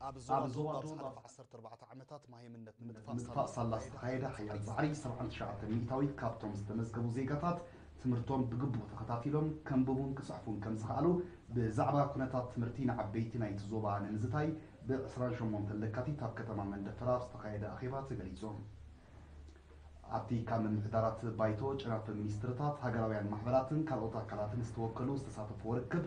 ኣብ ዞባ ዶብ ኣብ ዝሓለፈ ዓሰርተ ኣርባዕተ ዓመታት መሃይምነት ንምጥፋእ ሳላ ዝተኻየደ ሓያል ጻዕሪ ሰብዓን ትሽዓተን ሚእታዊት ካብቶም ዝተመዝገቡ ዜጋታት ትምህርቶም ብግቡእ ተኸታቲሎም ከንብቡን ክጽሕፉን ከም ዝኸኣሉ ብዛዕባ ኩነታት ትምህርቲ ንዓበይቲ ናይቲ ዞባ ንምዝታይ ብ ዕስራን ሸሞንተን ለካቲት ኣብ ከተማ መንደፈራ ኣብ ዝተኻየደ ኣኼባ ተገሊጹ። ኣብቲ ካብ ምምሕዳራት ባይቶ፣ ጨናፍር ሚኒስትርታት፣ ሃገራውያን ማሕበራትን ካልኦት ኣካላትን ዝተወከሉ ዝተሳተፍዎ ርክብ፣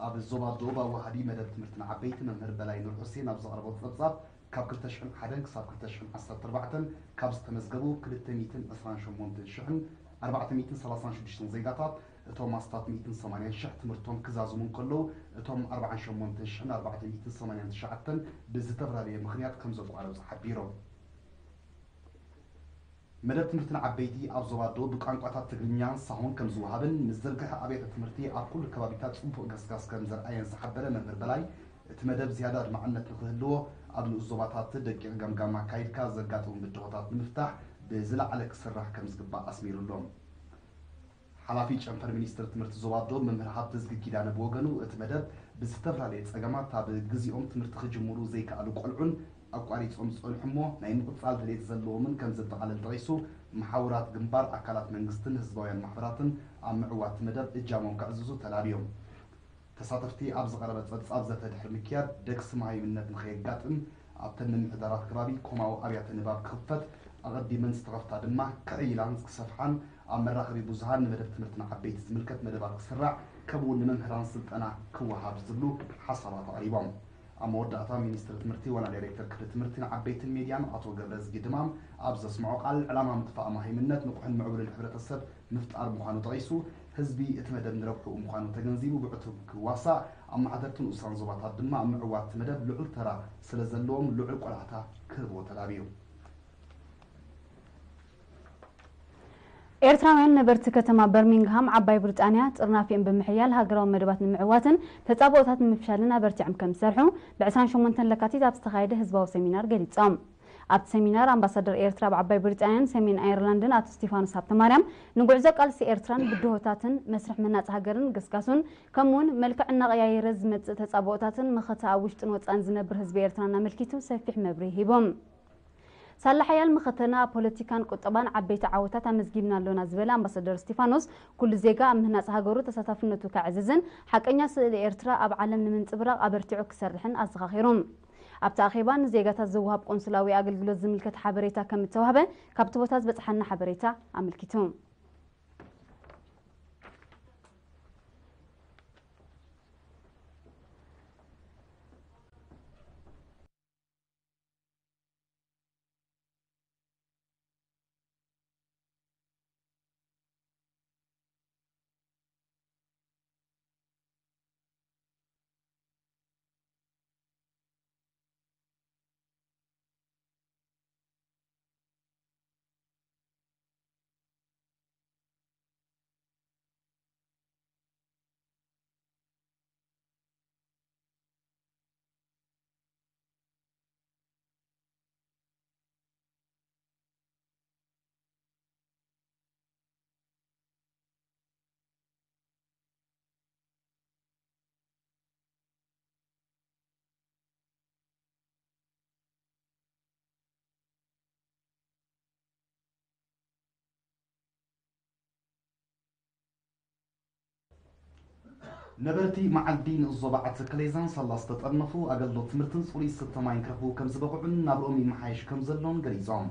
ኣብ ዞባ ዶብ ኣወሃዲ መደብ ትምህርቲ ንዓበይቲ መምህር በላይ ኑር ሑሴን ኣብ ዘቕረቦ ጸብጻብ፣ ካብ ክልተ ሽሕን ሓደን ክሳብ ክልተ ሽሕን ዓሰርተ ኣርባዕተን ካብ ዝተመዝገቡ ክልተ ሚእትን ዕስራን ሸሞንተን ሽሕን ኣርባዕተ ሚእትን ሰላሳን ሽዱሽተን ዜጋታት፣ እቶም ኣስታት ሚእትን ሰማንያን ሽሕ ትምህርቶም ክዛዝሙ እንከለዉ፣ እቶም ኣርባዓን ሸሞንተን ሽሕን ኣርባዕተ ሚእትን ሰማንያን ትሽዓተን ብዝተፈላለየ ምኽንያት ከም ዘቋረጹ ሓቢሮም። መደብ ትምህርቲ ንዓበይቲ ኣብ ዞባ ዶ ብቋንቋታት ትግርኛን ሳሆን ከም ዝወሃብን፣ ምዝርግሐ ኣብያተ ትምህርቲ ኣብ ኩሉ ከባቢታት ጽቡቕ ገስጋስ ከም ዘርኣየን ዝሓበረ መምህር በላይ፣ እቲ መደብ ዝያዳ ኣድማዕነት ንኽህልዎ ኣብ ንኡስ ዞባታት ደቂቕ ገምጋም ኣካይድካ ዘጋጥሙ ብድሆታት ንምፍታሕ ብዝለዓለ ክስራሕ ከም ዝግባእ ኣስሚሩሎም። ሓላፊ ጨንፈር ሚኒስትሪ ትምህርቲ ዞባ ዶብ መምህር ሃብተዝጊ ኪዳነ ብወገኑ፣ እቲ መደብ ብዝተፈላለየ ጸገማት ኣብ ግዜኦም ትምህርቲ ክጅምሩ ዘይከኣሉ ቆልዑን ኣቋሪጾም ዝጸንሑ እሞ ናይ ምቕጻል ድሌት ዘለዎምን ከም ዘጠቓልል ጠቒሱ፣ መሓውራት ግንባር፣ ኣካላት መንግስትን ህዝባውያን ማሕበራትን ኣብ ምዕዋት እቲ መደብ እጃሞም ከዕዝዙ ተላብዮም። ተሳተፍቲ ኣብ ዝቐረበ ጸብጻብ ዘተ ድሕሪ ምክያድ፣ ደግሲ መሃይምነት ንኸየጋጥም ኣብተን ምምሕዳራት ከባቢ ኮማዊ ኣብያተ ንባብ ክኽፈት ኣቐዲመን ዝተኸፍታ ድማ ክዕይላን ክሰፍሓን ኣብ መራኸቢ ብዙሃን ንመደብ ትምህርቲ ንዓበይቲ ዝምልከት መደባት ክስራዕ ከምኡውን ንመምህራን ስልጠና ክወሃብ ዝብሉ ሓሳባት ኣቕሪቦም። ኣብ መወዳእታ ሚኒስትሪ ትምህርቲ ዋና ዳይሬክተር ክፍሊ ትምህርቲ ንዓበይትን ሜድያን ኣቶ ገብረዝጊ ድማም ኣብ ዘስምዖ ቃል ዕላማ ምጥፋእ መሃይምነት ንቑሕን ምዕቡልን ሕብረተሰብ ምፍጣር ምዃኑ ጠቒሱ፣ ህዝቢ እቲ መደብ ንረብሕኡ ምዃኑ ተገንዚቡ ብዕቱብ ክዋሳእ፣ ኣመሓደርቲ ንኡሳን ዞባታት ድማ ኣብ ምዕዋት እቲ መደብ ልዑል ተራ ስለ ዘለዎም ልዑል ቆላሕታ ክህብዎ ተላብዩ። ኤርትራውያን ነበርቲ ከተማ በርሚንግሃም ዓባይ ብሪጣንያ ጥርናፊኦም ብምሕያል ሃገራዊ መደባት ንምዕዋትን ተጻብኦታት ንምፍሻልን ኣበርቲዖም ከም ዝሰርሑ ብ ዕስራን ሸሞንተን ለካቲት ኣብ ዝተኻየደ ህዝባዊ ሰሚናር ገሊጾም። ኣብቲ ሰሚናር ኣምባሳደር ኤርትራ ኣብ ዓባይ ብሪጣንያን ሰሜን ኣየርላንድን ኣቶ ስቲፋኖስ ሃብተማርያም ንጉዕዞ ቃልሲ ኤርትራን ብድሆታትን መስርሕ ምህናጽ ሃገርን ገስጋሱን ከምኡውን መልክዕ እናቐያየረ ዝመጽእ ተጻብኦታትን መኸተ ኣብ ውሽጥን ወጻእን ዝነብር ህዝቢ ኤርትራን ኣመልኪቱ ሰፊሕ መብርሂ ሂቦም። ሳላ ሓያል መኸተና ኣብ ፖለቲካን ቁጠባን ዓበይቲ ዓወታት ኣመዝጊብና ኣሎና ዝበለ ኣምባሳደር እስቲፋኖስ፣ ኩሉ ዜጋ ኣብ ምህናጽ ሃገሩ ተሳታፍነቱ ከዕዝዝን ሓቀኛ ስእሊ ኤርትራ ኣብ ዓለም ንምንጽብራቕ ኣበርቲዑ ክሰርሕን ኣዘኻኺሩ። ኣብቲ ኣኼባ ንዜጋታት ዝወሃብ ቆንስላዊ ኣገልግሎት ዝምልከት ሓበሬታ ከም እተዋህበ ካብቲ ቦታ ዝበጽሓና ሓበሬታ ኣመልኪቱ። ነበርቲ መዓልዲ ንእስ ዞባ ዓዲ ተከሌዛን ሳላ ዝተጠርነፉ ኣገልግሎት ትምህርትን ጽሩይ ዝስተ ማይን ክረኽቡ ከም ዝበቕዑን ናብርኦም ይመሓየሽ ከም ዘሎን ገሊጾም።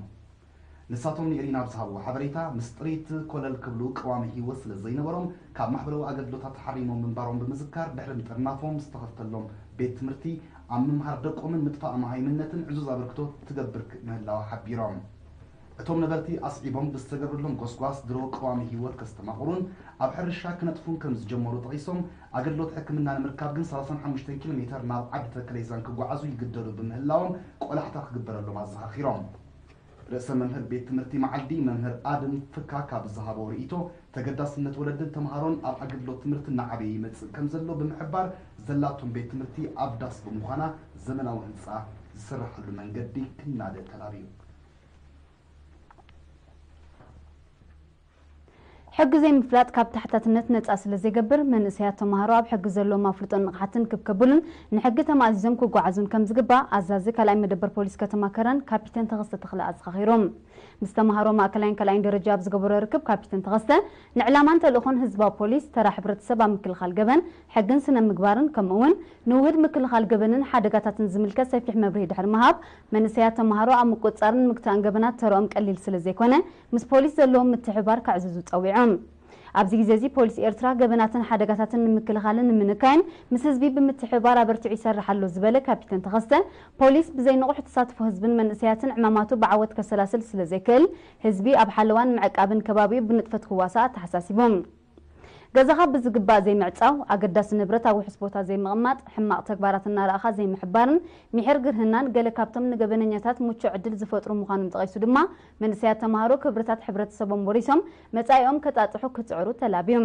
ንሳቶም ንኤሪና ኣብ ዝሃብዎ ሓበሬታ፣ ምስ ጥሪት ኮለል ክብሉ ቀዋሚ ህይወት ስለ ዘይነበሮም፣ ካብ ማሕበራዊ ኣገልግሎታት ተሓሪሞም ምንባሮም ብምዝካር፣ ድሕሪ ምጥርናፎም ዝተኸፍተሎም ቤት ትምህርቲ ኣብ ምምሃር ደቆምን ምጥፋእ መሃይምነትን ዕዙዝ ኣበርክቶ ትገብር ምህላዋ ሓቢሮም። እቶም ነበርቲ ኣስዒቦም ብዝተገብረሎም ጎስጓስ ድሮ ቀዋሚ ህይወት ከስተማቕሩን ኣብ ሕርሻ ክነጥፉን ከም ዝጀመሩ ጠቒሶም፣ ኣገልግሎት ሕክምና ንምርካብ ግን ሰላሳን ሓሙሽተን ኪሎ ሜተር ናብ ዓዲ ተከሌዛን ክጓዓዙ ይግደዱ ብምህላዎም ቆላሕታ ክግበረሎም ኣዘኻኺሮም። ርእሰ መምህር ቤት ትምህርቲ መዓልዲ መምህር ኣድም ፍካ ካብ ዝሃቦ ርእይቶ፣ ተገዳስነት ወለድን ተምሃሮን ኣብ ኣገልግሎት ትምህርቲ እናዓበየ ይመጽእ ከም ዘሎ ብምሕባር፣ ዘላቶም ቤት ትምህርቲ ኣብ ዳስ ብምዃና ዘመናዊ ህንጻ ዝስርሓሉ መንገዲ ክናደ ተላብዩ። ሕጊ ዘይምፍላጥ ካብ ተሓታትነት ነጻ ስለ ዘይገብር፣ መንእሰያት ተማሃሮ ኣብ ሕጊ ዘለዎም ኣፍልጦን ንቕሓትን ክብ ከብሉን ንሕጊ ተማእዚዞም ክጓዓዙን ከም ዝግባእ ኣዛዚ ካልኣይ መደበር ፖሊስ ከተማ ከረን ካፒተን ተኸስተ ተኽለ ኣዘኻኺሩ። ምስ ተማሃሮ ማእከላይን ካልኣይን ደረጃ ኣብ ዝገበሮ ርክብ ካፒተን ተኸስተ ንዕላማን ተልእኾን ህዝባዊ ፖሊስ፣ ተራ ሕብረተሰብ ኣብ ምክልኻል ገበን፣ ሕግን ስነ ምግባርን ከምኡ'ውን ንውህድ ምክልኻል ገበንን ሓደጋታትን ዝምልከት ሰፊሕ መብርሂ ድሕሪ ምሃብ፣ መንእሰያት ተማሃሮ ኣብ ምቁጽጻርን ምግታእን ገበናት ተረኦም ቀሊል ስለ ዘይኮነ፣ ምስ ፖሊስ ዘለዎም ምትሕብባር ከዕዝዙ ጸዊዖም። ኣብዚ ግዜ እዚ ፖሊስ ኤርትራ ገበናትን ሓደጋታትን ንምክልኻልን ንምንካይን ምስ ህዝቢ ብምትሕብባር ኣበርቲዑ ይሰርሕ ኣሎ ዝበለ ካፒተን ተኸስተ፣ ፖሊስ ብዘይ ንቑሕ ተሳትፎ ህዝብን መንእሰያትን ዕማማቱ ብዓወት ከሰላስል ስለ ዘይክእል፣ ህዝቢ ኣብ ሓለዋን ምዕቃብን ከባቢኡ ብንጥፈት ክዋሳእ ኣተሓሳሲቡ። ገዛኻ ብዝግባእ ዘይምዕጻው፣ ኣገዳሲ ንብረት ኣብ ውሑስ ቦታ ዘይምቕማጥ፣ ሕማቕ ተግባራት እናረኣኻ ዘይምሕባርን ምሒር ግርህናን ገለ ካብቶም ንገበነኛታት ምቹእ ዕድል ዝፈጥሩ ምዃኖም ጠቒሱ ድማ፣ መንእሰያት ተማሃሮ ክብርታት ሕብረተሰቦም ወሪሶም መጻኢኦም ከጣጥሑ ክጽዕሩ ተላብዩ።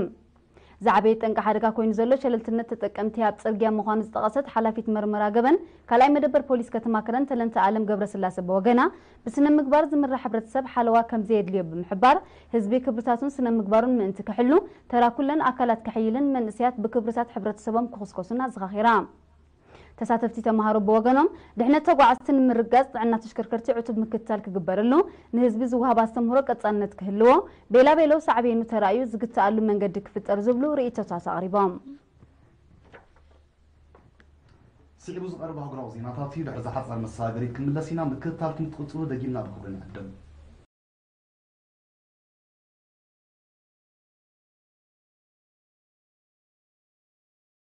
ዝዓበየ ጠንቂ ሓደጋ ኮይኑ ዘሎ ሸለልትነት ተጠቀምቲ ኣብ ጽርግያ ምዃኑ ዝጠቐሰት ሓላፊት መርመራ ገበን ካልኣይ መደበር ፖሊስ ከተማ ከረን ተለንተ ኣለም ገብረስላሰ ብወገና፣ ብስነ ምግባር ዝምራሕ ሕብረተሰብ ሓለዋ ከም ዘየድልዮ ብምሕባር፣ ህዝቢ ክብርታቱን ስነ ምግባሩን ምእንቲ ክሕሉ፣ ተራ ኩለን ኣካላት ክሕይልን መንእሰያት ብክብርታት ሕብረተሰቦም ክኹስኮሱን ኣዘኻኺራ። ተሳተፍቲ ተማሃሮ ብወገኖም፣ ድሕነት ተጓዓዝቲ ንምርጋጽ ጥዕና ተሽከርከርቲ ዕቱብ ምክትታል ክግበረሉ፣ ንህዝቢ ዝወሃብ ኣስተምህሮ ቀጻልነት ክህልዎ፣ ቤላ ቤሎ ሳዕቤኑ ተራእዩ ዝግተኣሉ መንገዲ ክፍጠር ዝብሉ ርእይቶታት ኣቕሪቦም። ስዒቡ ዝቐርብ ኣህጉራዊ ዜናታት እዩ። ድሕሪ ዝሓጸረ መሰጋገሪት ክንምለስ ኢና። ምክትታልኩም ክትቕጽሉ ደጊምና ብኽብሪ ንዕድም።